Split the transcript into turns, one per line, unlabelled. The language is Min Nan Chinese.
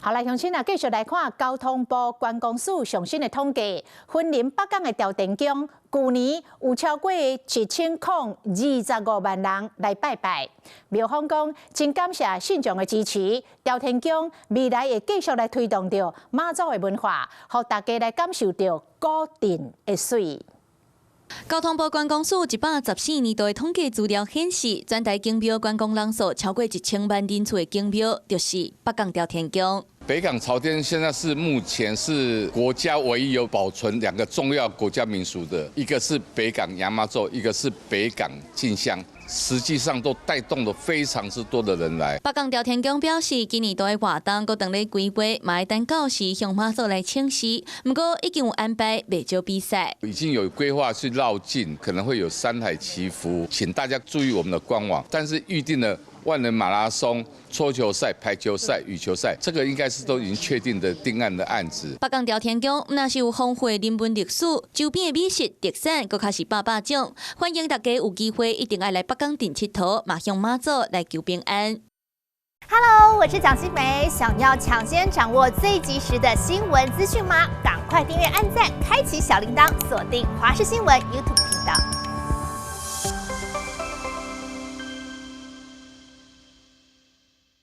好來，鄉親啊，繼續來看交通部觀光署上新的統計，雲林北港的朝天宮，舊年有超過1025萬人來拜拜。廟方講真感謝信眾的支持，朝天宮未來會繼續來推動著媽祖的文化，予大家來感受著古鎮的媠。
交通部觀光署114年度的統計資料顯示，全台宮廟觀光人數超過1000萬人次的宮廟，就是北港朝天宮。
北港朝天現在是目前是國家唯一有保存兩個重要國家民俗的，一個是北港娘媽祖，一個是北港進香，實際上都帶動了非常之多的人來。
北港朝天宮表示，今年度的活動閣當咧規劃，嘛會等到時向媽祖來請示。毋過已經有安排袂少比賽，
已經有規劃去繞境，可能會有山海祈福，請大家注意我們的官網。但是預定了萬人馬拉松、桌球賽、排球賽、羽球賽，這個應該是都已經確定的定案的案子。
北港朝天宮毋但是有豐富的人文歷史，周邊的美食特產，閣較是百百種。歡迎大家有機會一定愛來北港鎮𨑨迌，嘛向媽祖來求平安。
Hello，我是蔣新梅，想要搶先掌握最及時的新聞資訊嗎？趕快訂閱、按讚、開啟小鈴鐺，鎖定華視新聞 YouTube 頻道。